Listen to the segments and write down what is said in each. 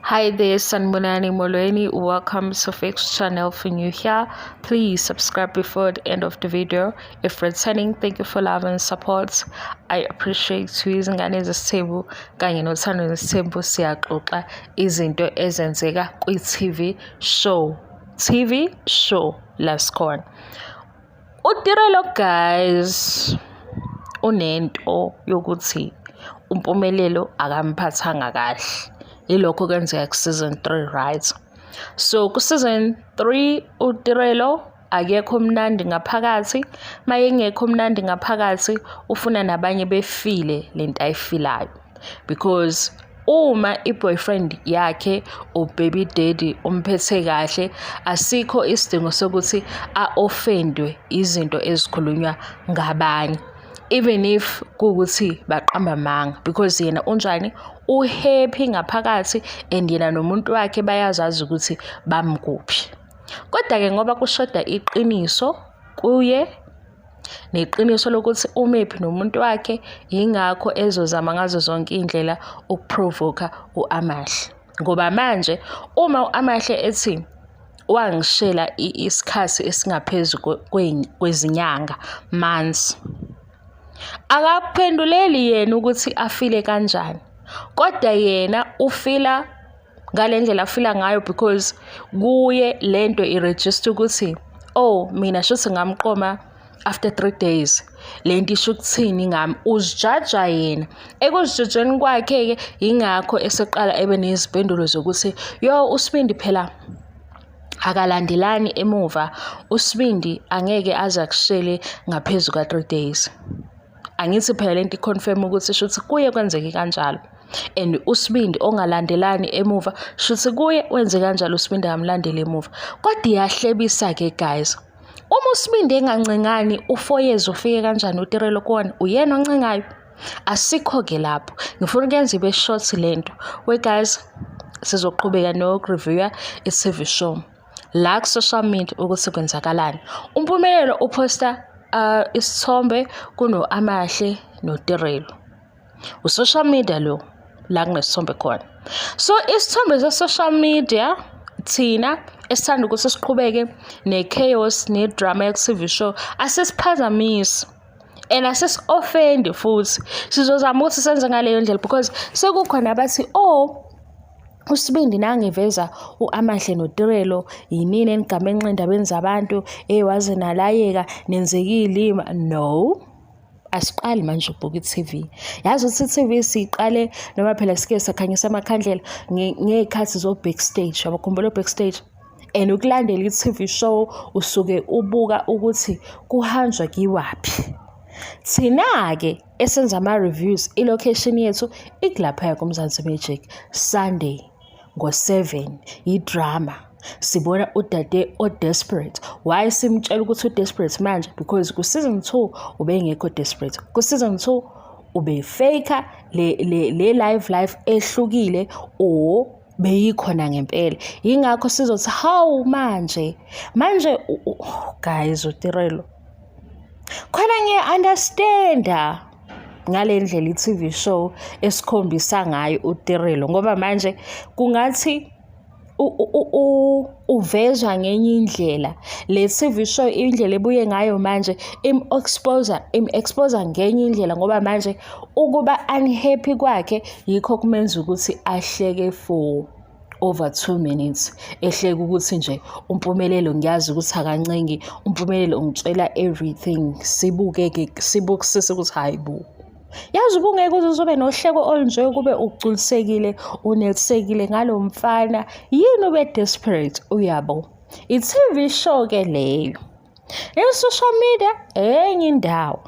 Hi there, Sanibonani Molweni. Welcome to Fix Channel. For new here, please subscribe before the end of the video. If returning, thank you for love and support. I appreciate you. Izingane zesithembu kanye nothando nesithembu, siyaxoxa izinto ezenzeka kwi-TV show. TV show la sikhona. UTirelo, guys, unento yokuthi uMpumelelo akamphathanga kahle. Yilokho kwenzeka ku-season 3, right? So ku-season 3 uTirelo akekho mnandi ngaphakathi. Maye engekho mnandi ngaphakathi, ufuna nabanye befile lento ayifilayo, because uma i-boyfriend yakhe, u-baby daddy, umphethe kahle, asikho isidingo sokuthi a-offendwe izinto ezikhulunywa ngabanye, even if kuwukuthi baqamba amanga, because yena unjani, u-happy ngaphakathi and yena nomuntu wakhe bayazazi ukuthi bamkuphi. Kodwa-ke ngoba kushoda iqiniso kuye, neqiniso lokuthi umephi nomuntu wakhe, yingakho ezozama ngazo zonke iy'ndlela ukuprovoka u-Amahle, ngoba manje uma u-Amahle ethi wangishela isikhathi esingaphezu kwezinyanga, months, akaphenduleli yena ukuthi afile kanjani, kodwa yena ufila ngale ndlela afila ngayo, because kuye lento i-register ukuthi, "Oh, mina shuthi ngamqoma after 3 days. Lento isho ukuthini ngami?" Uzijaja yena. Ekuzijajeni kwakhe-ke, yingakho eseqala ebe nezimpendulo zokuthi, "Yo, uSibindi phela akalandelani emuva, uSibindi angeke aze akushele ngaphezu ka-3 days. Angithi phela lento i-confirm ukuthi shuthi kuye kwenzeke kanjalo, and uSibindi ongalandelani emuva, shuthi kuye wenze kanjalo, uSibindi akamlandeli emuva." Kodwa iyahlebisa-ke, guys, uma uSibindi engancengani u-4 years, ufike kanjani uTirelo kuwona? Uyena oncengayo. Asikho-ke lapho, ngifuna ukuyenza ibe short lento. We guys, sizoqhubeka nokureviewa i-TV show la ku-social media ukuthi kwenzakalani. UMpumelelo uphosta isithombe kuno-Amahle noTirelo. U-social media lo la kunesithombe khona. So isithombe se-social media, thina esithanda ukuthi siqhubeke ne-chaos ne-drama yaku-TV show, asisiphazamisi and asisi-offendi futhi. Sizozama ukuthi senze ngaleyo ndlela, because sekukhona abathi, "Oh, uSibindi nangiveza u-Amahle noTirelo, yinini enigamenxe endabeni zabantu, waze nalayeka, nenzeka iy'lima." No, asiqali manje ukubuka i-TV. Yazi ukuthi i-TV siyiqale noma phela sike sakhanyisa amakhandlela ngey'khathi zo-Backstage. Yabakhumbula o-Backstage? And ukulandela i-TV show, usuke ubuka ukuthi kuhanjwa kiwaphi. Thina-ke esenza ama-reviews, i-location yethu ikulaphaya kuMzansi Magic, Sunday ngo-7, i-drama. Sibona udade o-desperate. Why simtshela ukuthi u-desperate manje? Because ku-season 2 ubengekho desperate. Ku-season 2 ube-fake le live life ehlukile or beyikhona ngempela. Yingakho sizothi, hawu, manje manje, guys, uTirelo khona ngiya-understanda ngale ndlela i-TV show esikhombisa ngayo uTirelo, ngoba manje kungathi uvezwa ngenye indlela. Le TV show, indlela ebuye ngayo manje, im-expose ngenye indlela, ngoba manje ukuba unhappy kwakhe yikho kumenza ukuthi ahleke for over 2 minutes, ehleka ukuthi nje uMpumelelo, ngiyazi ukuthi akancengi, uMpumelelo ungitshela everything. Sibuke-ke, sibukisise ukuthi hhayi bo, yazi ubungeke uze uzobe nohleko olunje kube ugculisekile, unelisekile ngalo mfana. Yini ube desperate? Uyabo, i-TV show-ke leyo. I-social media enye indawo.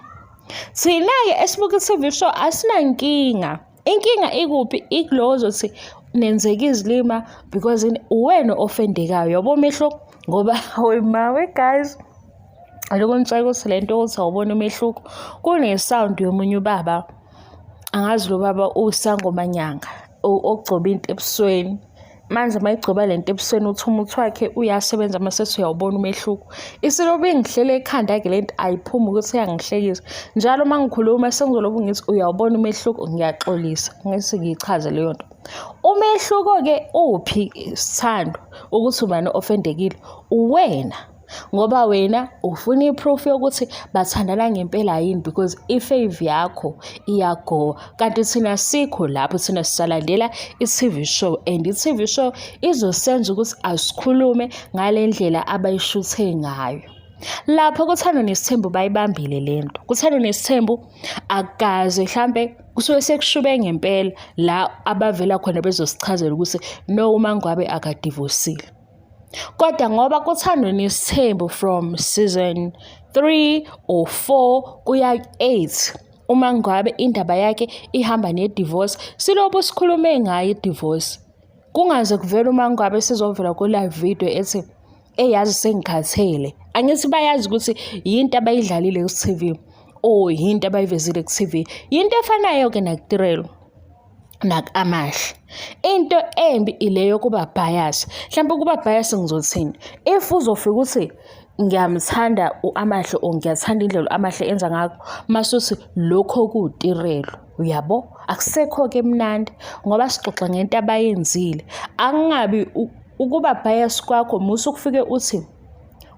Thina-ke esibuka i-TV show asinankinga. Inkinga ikuphi? Ikulo ozothi nenzeka izilima, because uwena ofendekayo. Yabo umehluko? Ngoba mawe guys, aloku ngitshela ukuthi le nto yokuthi awuboni umehluko, kune-sound yomunye ubaba, angazi lo baba usangomanyanga, ogcoba into ebusweni. Manje uma egcoba le nto ebusweni uthi umuthi wakhe uyasebenza mase uyawubona umehluko. Isilobe ingihlele ekhanda-ke le nto ayiphumi ukuthi iyangihlekisa. Njalo uma ngikhuluma sengizolobu ngithi uyawubona umehluko ngiyaxolisa ngese ngiyichaze leyo nto. Umehluko-ke uphi sithando ukuthi ubani ofendekile? Uwena. Ngoba wena ufuna i-proof yokuthi bathandana ngempela yini because i-fave yakho iyagowa kanti thina sikho lapho thina sisalandela i-TV show and i-TV show izosenza ukuthi asikhulume ngale ndlela abayishuthe ngayo. Lapho kuThando Nesithembu bayibambile le nto. KuThando Nesithembu akukaze hlampe kusuke sekushube ngempela la abavela khona bezosichazela ukuthi no uMangwabe akadivosile. Kodwa ngoba kuThando Nesithembu from season 3 or 4 kuya 8 uma ngabe indaba yakhe ihamba ne-divorce silobu sikhulume ngayo i-divorce kungaze kuvele uma ngabe sizovela ku-live video ethi eyazi sengikhathele angithi bayazi ukuthi yinto abayidlalile ku-TV or yinto abayivezile ku-TV yinto efanayo-ke nakuTirelo nak-Amahle. Into embi ile yokuba bias. Mhlawumbe ukuba bias ngizothini? If uzofika uthi ngiyamthanda u-Amahle or ngiyathanda indlela u-Amahle enza ngakho, mase uthi lokho kuwuTirelo, uyabo? Akusekho-ke mnandi ngoba sixoxa ngento abayenzile. Akungabi ukuba bias kwakho musa ukufike uthi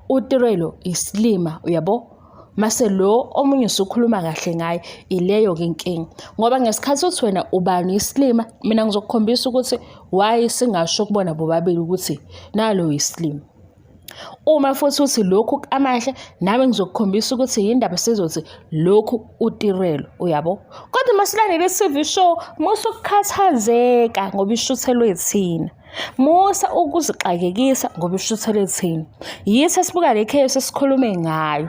uTirelo isilima, uyabo? Mase lo omunye usukhuluma kahle ngaye, ileyo-ke inkinga. Ngoba ngesikhathi uthi wena ubani isilima, mina ngizokukhombisa ukuthi why singasho kubona bobabili ukuthi nalo isilima. Uma futhi uthi lokhu Amahle, nami ngizokukhombisa ukuthi yindaba sizothi lokhu uTirelo, uyabo? Kodwa uma silandela i-TV show, musa ukukhathazeka ngoba ishuthelwe thina. Musa ukuzixakekisa ngoba ishuthelwe thina. Yithi esibuka le case esikhulume ngayo.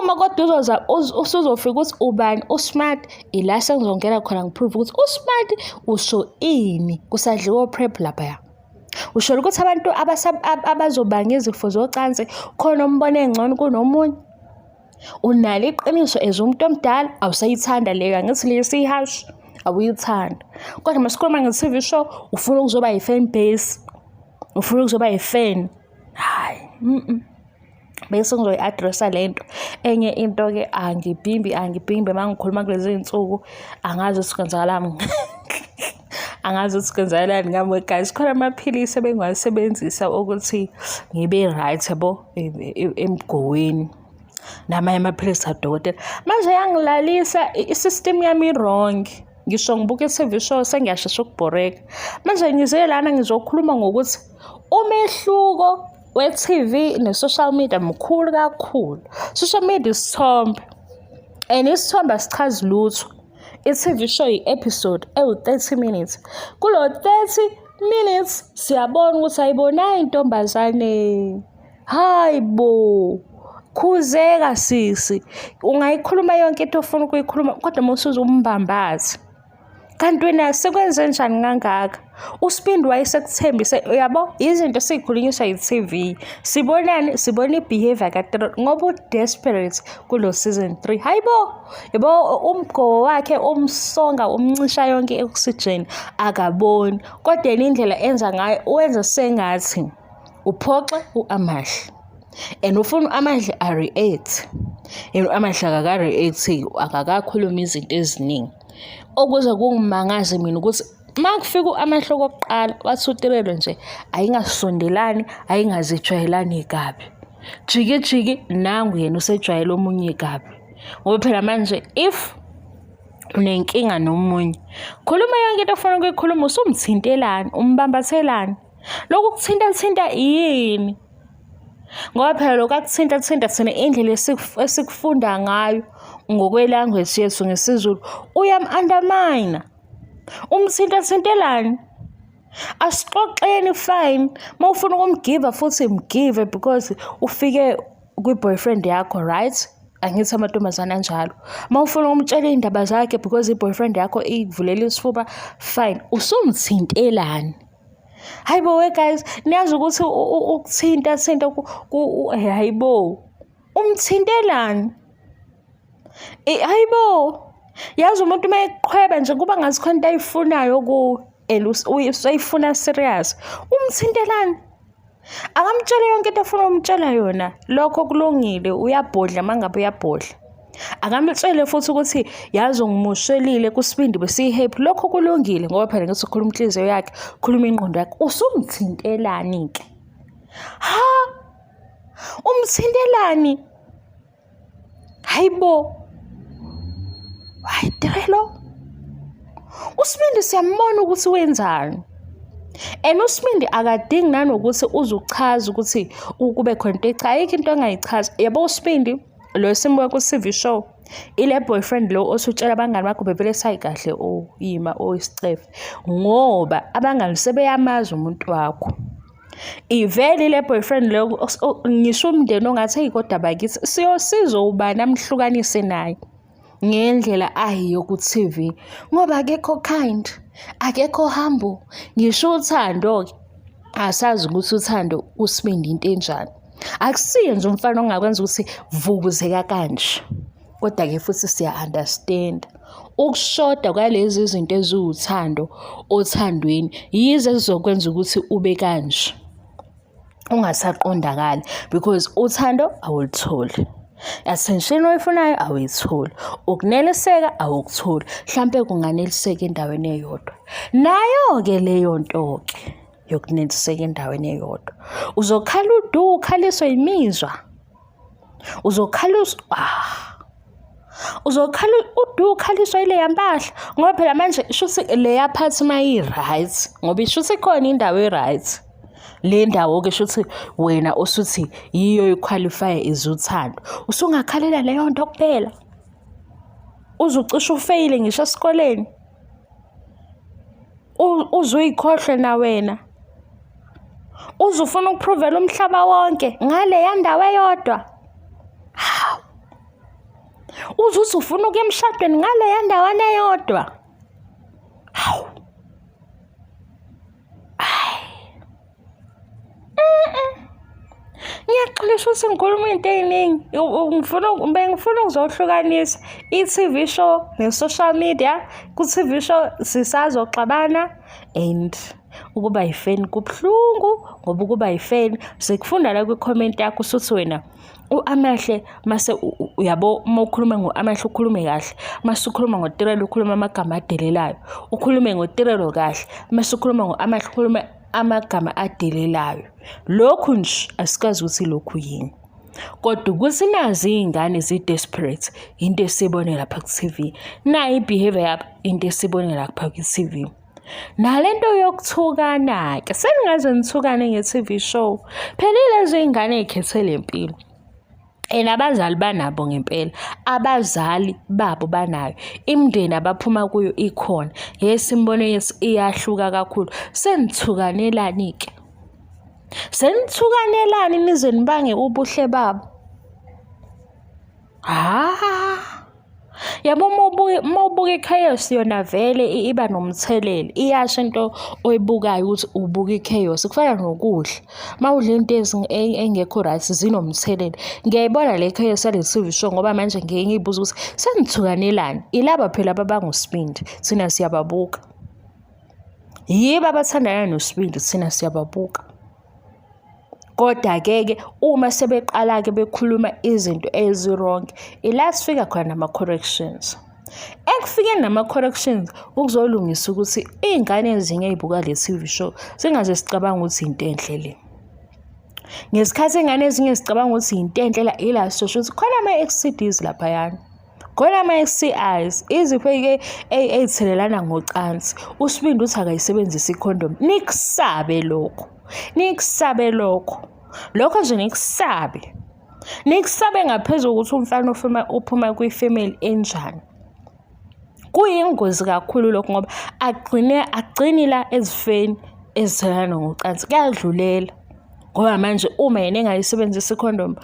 Uma kodwa uzoza usuzofika ukuthi ubani usmart, ila sengizongena khona ngiprove ukuthi usmart usho ini kusadliwa prep laphaya. Usho ukuthi abantu abazobanga izifo zocansi khona umbone engcono kunomunye. Unalo iqiniso as umuntu omdala awusayithanda leyo angithi leyo siyihashi awuyithanda. Kodwa uma sikhuluma nge-T_V show ufuna ukuzoba yi-fan base, ufuna ukuzoba yi-fan. Hhayi . Bese ngizoyi-address-a le nto. Enye into-ke angibhimbi angibhimbi uma ngikhuluma kulezi iy'nsuku angazi ukuthi kwenzakalani angazi ukuthi kwenzakalani ngami guys. Khona amaphilisi ebengiwasebenzisa ukuthi ngibe right yabo emgoweni namanye amaphilisi kadokotela. Manje yangilalisa i-system yami i-wrong. Ngisho ngibuka i-T_V show sengiyashesha ukubhoreka. Manje ngize lana ngizokhuluma ngokuthi umehluko we-T_V ne-social media mkhulu kakhulu. Social media isithombe and isithombe asichazi lutho. I-T_V show i-episode ewu-30 minutes. Kulo 30 minutes siyabona ukuthi ayibonayo intombazane. Hayi bo, khuzeka sisi. Ungayikhuluma yonke into ofuna ukuyikhuluma kodwa uma usuze umbambaze. Kanti wena sekwenze njani kangaka? USibindi wayesekuthembise uyabo izinto esizikhulunyiswa yi-T_V. Sibonani? Sibona i-behavior kaTirelo ngoba u-desperate kulo season 3. Hayi bo, yabo umgowo wakhe umsonga umncisha yonke i-oxygen akaboni. Kodwa yena indlela enza ngayo wenza sengathi uphoxe u-Amahle and ufuna u-Amahle a-react and u-Amahle akaka-react akakakhulumi izinto eziningi. Okuze kungimangaze mina ukuthi uma kufika u-Amahle okokuqala wathi uTirelo nje ayingasondelani ayingazijwayelani kabi. Jiki jiki nangu yena usejwayele omunye kabi. Ngoba phela manje if unenkinga nomunye khuluma yonke into ofuna ukuyikhuluma usumthintelani umbambathelani. Lokhu kuthinta thinta yini? Ngoba phela lokhu akuthinta thinta thina indlela esikufunda ngayo ngokwe-language yethu ngesiZulu uyam-undermine. Umthinta thintelani? Asixoxeni fine. Uma ufuna ukumgiva futhi mgive because ufike kwi-boyfriend yakho, right? Angithi amantombazane anjalo. Uma ufuna ukumtshela iy'ndaba zakhe because i-boyfriend yakho ikuvulela isifuba, fine. Usumthintelani? Hayi bo we guys, niyazi ukuthi ukuthinta thinta hayi bo. Umthintelani? Hayi bo. Yazi umuntu uma eqhweba nje kuba ngathi khona into ayifunayo kuwe. And usayifuna serious. Umthintelani? Akamtshele yonke into afuna ukumtshela yona. Lokho kulungile, uyabhodla uma ngabe uyabhodla. Akamtshele futhi ukuthi yazi ungimushelile kuSibindi besiyi-happy. Lokho kulungile ngoba phela ngithi ukhuluma inhliziyo yakhe, ukhuluma ingqondo yakhe. Usumthintelani-ke? Ha? Umthintelani? Hayibo. Hayi Tirelo. USibindi siyambona ukuthi wenzani. And uSibindi akadingi nanokuthi uze uchaze ukuthi kube khona into echa ayikho into angayichaza. Yabo uSibindi lo esimuka ku-TV show ile boyfriend lo osutshela abangani bakho bevele sayi kahle o yima o isicefe ngoba abangani sebeyamazi umuntu wakho. Ivele le boyfriend leyo ngisho umndeni ongathi eyi kodwa bakithi siyosizo ubani amhlukanise naye ngendlela ayiyo ku-TV ngoba akekho kind, akekho humble. Ngisho uthando-ke asazi ukuthi uthando usibindi into enjani. Akusiye nje umfana ongakwenza ukuthi vukuzeka kanje. Kodwa-ke futhi siya-understand-a. Ukushoda kwalezi zinto eziwuthando othandweni yizo ezizokwenza ukuthi ube kanje. Ungasaqondakali because uthando awulutholi. Attention oyifunayo awuyitholi. Ukuneliseka awukutholi. Hlampe kunganeliseka endaweni eyodwa. Nayo-ke leyo nto-ke yokuneliseka endaweni eyodwa. Uzokhala udu ukhaliswe imizwa. Uzokhala ah. Uzokhala udu ukhaliswa ileya mpahla ngoba phela manje shuthi leya part uma i-right ngoba shuthi ikhona indawo e-right. Le ndawo-ke shuthi wena osuthi yiyo ikhwalifaya as uthando. Usungakhalela leyo nto kuphela. Uze ucishe ufeyile ngisho esikoleni. Uze uyikhohlwe nawena. Uze ufuna ukuphruvela umhlaba wonke ngaleya ndawo eyodwa. Hawu. Uze uthi ufuna ukuya emshadweni ngaleya ndawana eyodwa. Hawu. Ngiyaxolisa ukuthi ngikhuluma into ey'ningi. Ngifuna bengifuna ukuzohlukanisa i-T_V show ne-social media. Ku-T_V show sisazoxabana and ukuba yifeni kubuhlungu ngoba ukuba yifeni sikufunda la kwi-comment yakho usuthi wena u-Amahle mase uyabo uma ukhuluma ngo-Amahle ukhulume kahle, mase ukhuluma ngoTirelo ukhulume amagama adelelayo, ukhulume ngoTirelo kahle, mase ukhuluma ngo-Amahle ukhulume amagama adelelayo. Lokhu nje asikazi ukuthi lokhu yini. Kodwa ukuthi nazi iy'ngane zi-desperate into esiyibone lapha ku-T_V. Nayi i-behaviour yabo into esiyibone lapha kwi-T_V. Nale nto yokuthukana-ke seningaze nithukane nge-T_V show. Phela ilezi iy'ngane ey'khethe le mpilo. And abazali banabo ngempela, abazali babo banayo. Imindeni abaphuma kuyo ikhona. Yes, imibono yethu iyahluka kakhulu. Senithukanelani-ke? Senithukanelani nize nibange ubuhle babo? Ha. Yabo uma ubuka uma ubuka i-chaos yona vele iba nomthelela, iyasho into oyibukayo ukuthi ubuka i-chaos. Kufana nokudla, uma udla into engekho right zinomthelela. Ngiyayibona le chaos yale T_V show ngoba manje ngiye ngiy'buze ukuthi senithukanelani? Ilaba phela ababanga usibindi, thina siyababuka. Yibo abathandana noSibindi, thina siyababuka. Koda-ke ke uma sebeqala-ke bekhuluma izinto ezi-wrong, ila sifika khona nama-corrections. Ekufikeni nama-corrections ukuzolungisa ukuthi iy'ngane ezinye ey'buka le T_V show zingaze zicabanga ukuthi into enhle le. Ngesikhathi iy'ngane ezinye zicabanga ukuthi into enhle la, ila sisho ukuthi khona ama-S_T_Ds laphayana. Khona ama-S_T_Is, izifo ey'thelelana ngocansi. USibindi uthi akayisebenzisi ikhondomu. Nikusabe lokho, nikusabe lokho. Lokho nje nikusabe. Nikusabe ngaphezu kokuthi umfana uphuma kwifemeli enjani. Kuyingozi kakhulu lokho ngoba agcine agcini la ezifeni ezithelelana ngocansi, kuyadlulela. Ngoba manje uma yena engayisebenzisi ikhondomu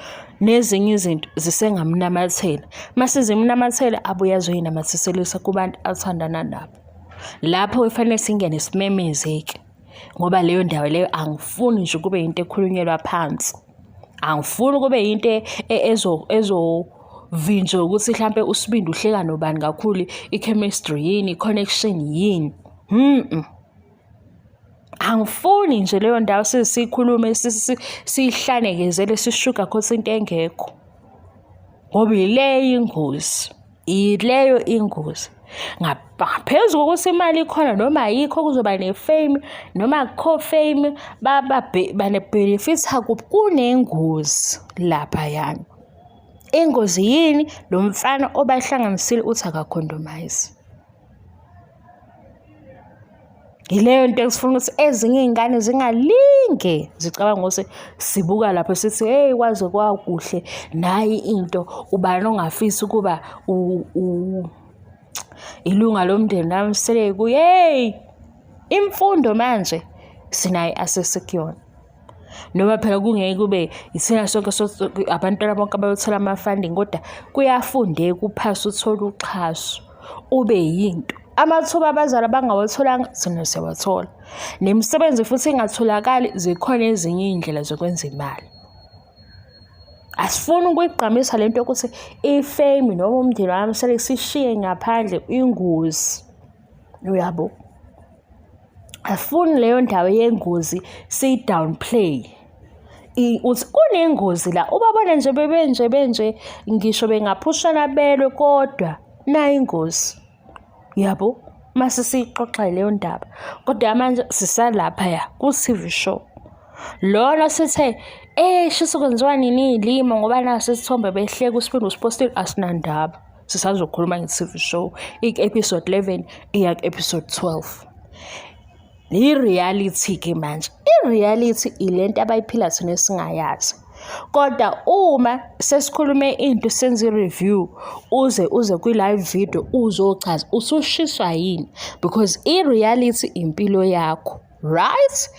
nezinye izinto zisengamnamathela. Mase zimnamathela abuye azoyinamathiselisa kubantu athandana nabo. Lapho kufanele singene simemeze-ke ngoba leyo ndawo leyo angifuni nje kube into ekhulunyelwa phansi. Angifuni kube yinto ezovinjwa ukuthi hlampe uSibindi uhleka nobani kakhulu, i-chemistry yini, i-connection yini. Angifuni nje leyo ndawo size siyikhulume siyihlanekezele si-sugarcoat into engekho. Ngoba ileyo ingozi, ileyo ingozi. Ngaphezu kokuthi imali ikhona noma ayikho kuzoba ne-fame noma akukho fame bane-benefit-a kuphi, kunengozi laphayana. Ingozi yini? Lo mfana obahlanganisile uthi akakhondomayizi. Yileyo nto esifuna ukuthi ezinye iy'ngane zingalinge zicabanga ukuthi sibuka lapho sithi hey kwaze kwakuhle nayi into ubani ongafisi ukuba ilunga lomndeni kaMseleku hey imfundo manje sinayo i-access kuyona. Noma phela kungeke kube ithina sonke abantwana bonke abayothola ama-funding kodwa kuyafundeka uphase uthole uxhaso ube yinto. Amathuba abazali abangawatholanga thina siyawathola. Nemisebenzi futhi ingatholakali zikhona ezinye iy'ndlela zokwenza imali. Asifuni ukuyigqamisa le nto yokuthi ifemi noma umndeni wami sele sishiye ngaphandle ingozi. Uyabo? Asifuni leyo ndawo yengozi siyi-downplay. Uthi kunengozi la ubabona nje bebenje benje ngisho bengaphushana belwe kodwa nayi ingozi. Yabo? Mase siyixoxa leyo ndaba. Kodwa manje sisalaphaya ku-T_V show. Lona sithe eh shuthi kwenziwa nini iy'lima ngoba naso isithombe behleka uSibindi usipostile asinandaba. Sisazokhuluma nge-T_V show ik-episode 11 iya ku-episode 12. I-reality-ke manje. I-reality ilento abayiphila thina esingayazi. Kodwa uma sesikhulume into senze i-review uze uze kwi-live video uzochaza usushiswa yini because i-reality impilo yakho right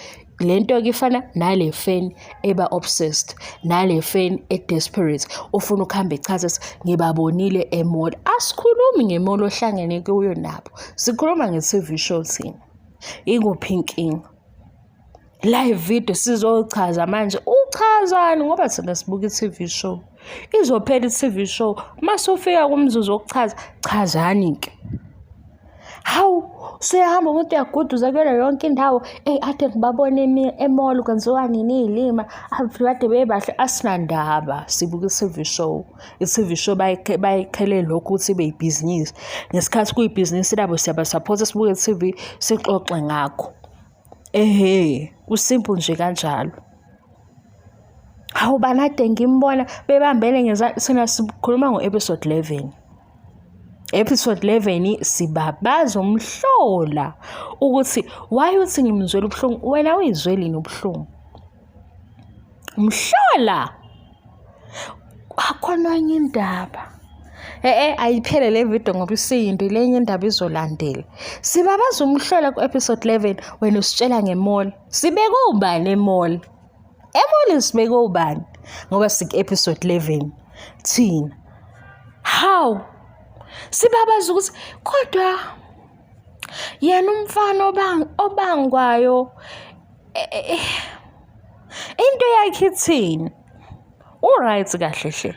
le nto-ke ifana nale fan eba obsessed nale fan e-desperate ofuna ukuhamba echaza ethi ngibabonile e-mall. Asikhulumi nge-mall ohlangene kuyo nabo, sikhuluma nge-T_V show thina. Ikuphi inkinga? Live video sizochaza manje uchazani ngoba thina sibuka i-T_V show. Izophela i-T_V show mase ufika kumzuzu wokuchaza, chazani-ke. Hawu, usuyahamba umuntu uyaguduza kuyona yonke indawo. Eyi ade ngibabone e-mall kwenziwa nini iy'lima, kade bebahle. Asinandaba, sibuka i-T_V show. I-T_V show bayikhele lokhu ukuthi ibe ibhizinisi. Ngesikhathi kuyibhizinisi labo siyabasaphotha sibuke i-T_V sixoxe ngakho. Ehhe, ku-simple nje kanjalo. Hawu banade ngimbona bebambene ngezandla, thina sikhuluma ngo-episode 11. Episode 11 sibabaza umhlola ukuthi why uthi ngimzwela ubuhlungu wena uyizwelini ubuhlungu mhlola akhona enye indaba eh ayiphele le video ngoba isiyinto lenye indaba izolandela sibabaza umhlola ku-episode 11 wena usitshela nge-mall sibeke ubani e-mall e-mall sibeke ubani ngoba siku-episode 11 thina hawu sibabaza ukuthi kodwa yena umfana obangwayo into yakhe ithini u-right kahle hle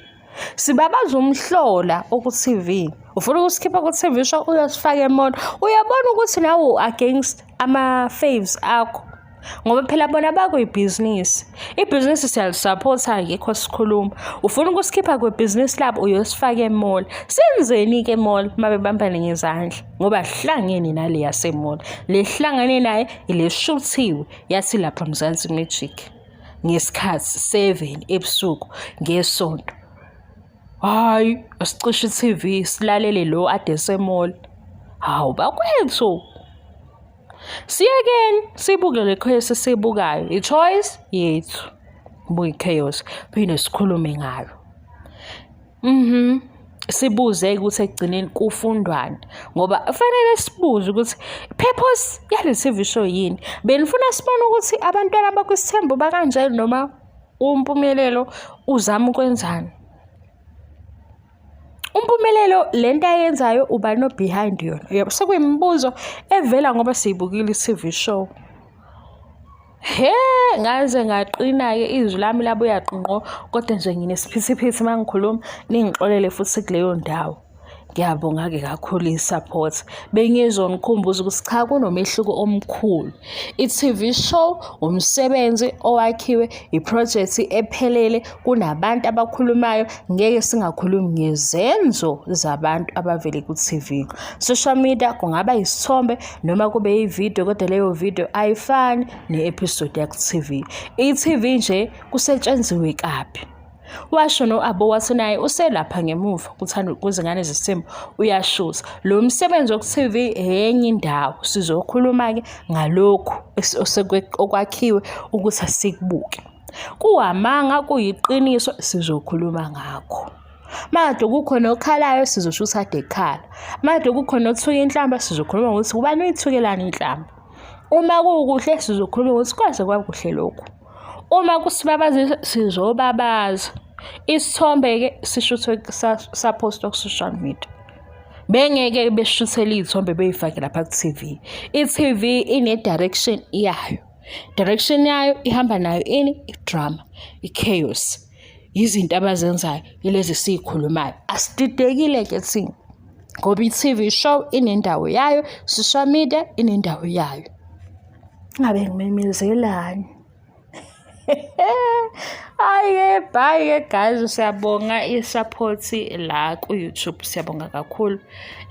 sibabaza umhlola oku-T_V ufuna ukusikhipha ku-T_V show uyosifaka e-mall uyabona ukuthi nawe against ama-faves akho ngoba phela bona bakuyibhizinisi ibhizinisi siyalisaphotha akekho sikhuluma ufuna ukusikhipha kwibhizinisi labo uyosifaka e-mall senzeni-ke e-mall uma bebambane ngezandla ngoba hlangene nale yase-mall le hlangane naye ile shuthiwe yathi lapha Mzansi Magic ngesikhathi 7 ebusuku ngesonto hhayi asicishe i-T_V silalele lo ade se-mall hawu bakwethu siyekeni sibuke le chaos esiyibukayo i-choice yethu buka i-chaos phinde sikhulume ngayo Sibuze ukuthi ekugcineni kufundwani ngoba kufanele sibuze ukuthi purpose yale T_V show yini. Benifuna sibone ukuthi abantwana bakwisithembu bakanjani noma uMpumelelo uzama ukwenzani. UMpumelelo le nto ayenzayo ubani o-behind yona? Uyabo sekuyimibuzo evela ngoba siyibukile i-T_V show. He, ngaze ngaqina-ke izwi lami labuya qinqo kodwa nje nginesiphithiphithi uma ngikhuluma ningixolele futhi kuleyo ndawo. Ngiyabonga-ke kakhulu i-support. Bengizonikhumbuza ukuthi cha kunomehluko omkhulu. I-TV show umsebenzi owakhiwe, iphrojekthi ephelele, kunabantu abakhulumayo, ngeke singakhulumi ngezenzo zabantu abavele ku-TV. Social media kungaba isithombe noma kube yividiyo kodwa leyo vidiyo ayifani ne-episode yaku-TV. I-TV nje kusetshenziwe kabi. Washo no-Abo wathi naye uselapha ngemuva kuthanda kuzingane zesithembu uyashuza. Lo msebenzi woku-TV enye indawo sizokhuluma-ke ngalokhu okwakhiwe ukuthi asikubuke. Kuwamanga kuyiqiniso sizokhuluma ngakho. Made kukhona okhalayo sizosho ukuthi ade ekhala. Made kukhona othuka inhlamba sizokhuluma ngokuthi ubani uyithukelani inhlamba. Uma kukuhle sizokhuluma ngokuthi kwaze kwakuhle lokhu. Uma kusibabazisa sizobabaza. Isithombe-ke sishuthwe saphostwa ku-social media. Bengeke beshuthele iy'thombe bey'fake lapha ku-T_V. I-T_V ine-direction yayo. Direction yayo ihamba nayo ini? I-drama, i-chaos. Izinto abazenzayo yilezi esiy'khulumayo. Asididekile-ke thina ngoba i-T_V show inendawo yayo, social media inendawo yayo. Ngabe ngimemezelani? Hhayi-ke bye-ke guys, siyabonga i-support la ku-YouTube, siyabonga kakhulu.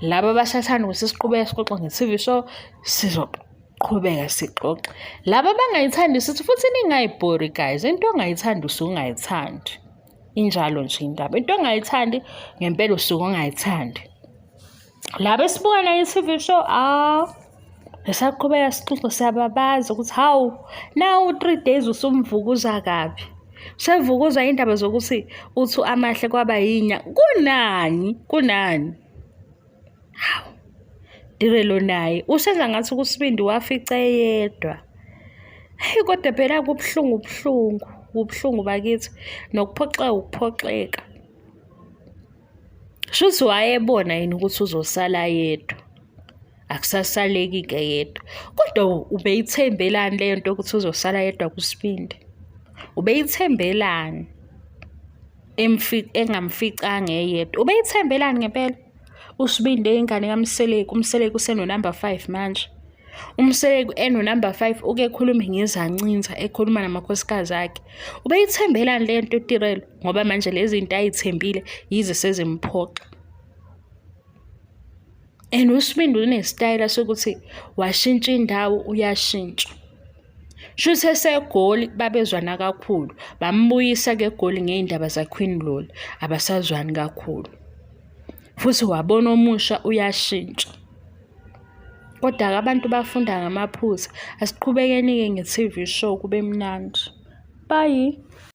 Laba abasathanda ukuthi siqhubeke sixoxe nge-T_V show, sizoqhubeka sixoxe. Laba abangayithandi sithi futhi ningayibhori guys, into ongayithandi usuke ungayithandi. Injalo nje indaba, into ongayithandi ngempela usuke ungayithandi. Laba esibuka nayo i-T_V show, ah esaqhubeka sixoxe siyababaza ukuthi hawu nawu 3 days usumvukuza kabi. Sevukuza indaba zokuthi uthi amahle kwaba yinya. Kunani? Kunani? Hawu. Tirelo naye usenza ngathi kuSibindi wafica eyedwa. Hhayi kodwa phela kubuhlungu ubuhlungu, ubuhlungu bakithi nokuphoxeka ukuphoxeka. Shuthi wayebona yini ukuthi uzosala yedwa. Akusasaleki-ke yedwa. Kodwa ubeyithembelani leyo nto yokuthi uzosala yedwa kuSibindi? Ubeyithembelani engamficanga eyedwa? Ubeyithembelani ngempela? USibindi eyingane kaMseleku, uMseleku useno-number 5 manje. UMseleku eno-number 5 uke ekhulume ngezancinza ekhuluma namakhosikazi akhe. Ubeyithembelani le nto uTirelo ngoba manje lezi zinto ayithembile yize sezimphoxa. And uSibindi unesitayela sokuthi washintsha indawo uyashintsha. Shuthi eseGoli babezwana kakhulu, bambuyisa-ke eGoli ngey'ndaba zaQueen Loli, abasazwani kakhulu. Futhi wabona omusha uyashintsha. Kodwa-ke abantu bafunda ngamaphutha. Asiqhubekeni-ke nge-T_V show kube mnandi. Bye.